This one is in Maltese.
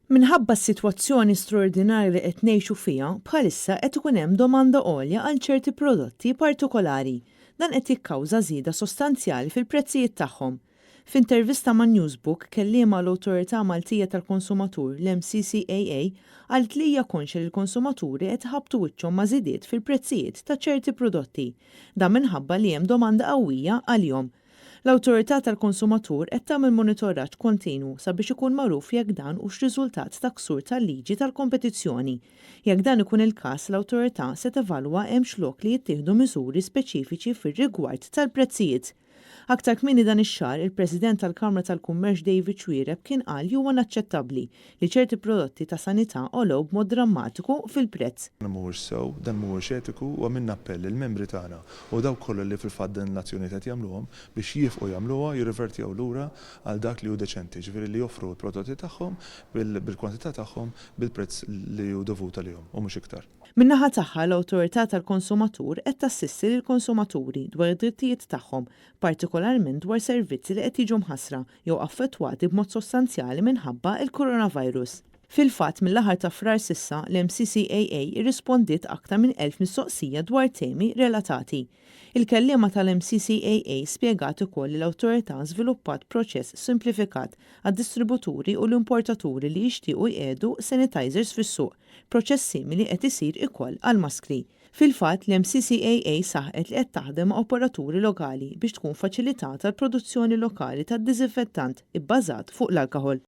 Minħabba s-sitwazzjoni straordinarja li qed ngħixu fiha, bħalissa qed ikun hemm domanda għolja għal ċerti prodotti partikolari. Dan qed jikkawża żieda sostanzjali fil-prezzijiet tagħhom. F'intervista ma' Newsbook, kelliema għall-Awtorità Maltija tal-Konsumatur, l-MCCAA, qalet li hija konxja li l-konsumaturi qed iħabbtu wiċċhom ma' żidiet fil-prezzijiet ta' ċerti prodotti. Dan minħabba li hemm domanda qawwija għalihom. L-Awtorità tal-Konsumatur qed tagħmel monitoraġġ kontinwu sabiex ikun magħruf jekk dan hux riżultat ta' ksur tal-liġi tal-kompetizzjoni. Jekk dan ikun il-każ, l-Awtorità se tevalwa hemmx lok li jittieħdu miżuri speċifiċi fir-rigward tal-prezzijiet. Aktar kmieni dan ix-xahar, il-President tal-Kamra tal-Kummerċ David Xuereb kien qal li huwa inaċċettabbli li ċerti prodotti ta' sanità għolew b'mod drammatiku fil-prezz. Dan mhuwiex sew, dan mhuwiex etiku u għamilna appell lill-membri tagħna u dawk kollha li fil-fatt din l-azzjonijiet qed jagħmluhom biex jieqfu jagħmluha, jirrivertjaw lura għal dak li hu deċenti, jiġifieri li joffru l-prodotti tagħhom bil-kwantità tagħhom bil-prezz li hu dovut għalihom u mhux iktar. Min-naħa tagħha, l-Awtorità tal-Konsumatur qed tassisti lill-konsumaturi dwar id-drittijiet tagħhom, partikolarment dwar servizzi li qed jiġu mħassra jew affettwati b'mod sostanzjali minħabba l-coronavirus. Fil-fatt, mill-aħħar ta' Frar s'issa, l-MCCAA irrispondiet aktar minn 1,000 mistoqsija dwar temi relatati. Il-kelliema tal-MCCAA spjegat ukoll li l-Awtorità żviluppat proċess simplifikat għad-distributuri u l-importaturi li jixtiequ jqiegħdu sanitizers fis-suq. Proċess simili qed isir ikoll għall-maskli. Fil-fatt, l-MCCAA saħqet li qed taħdem ma' operaturi lokali biex tkun faċilitata l-produzzjoni lokali tad-diżinfettant ibbażat fuq l-alkoħol.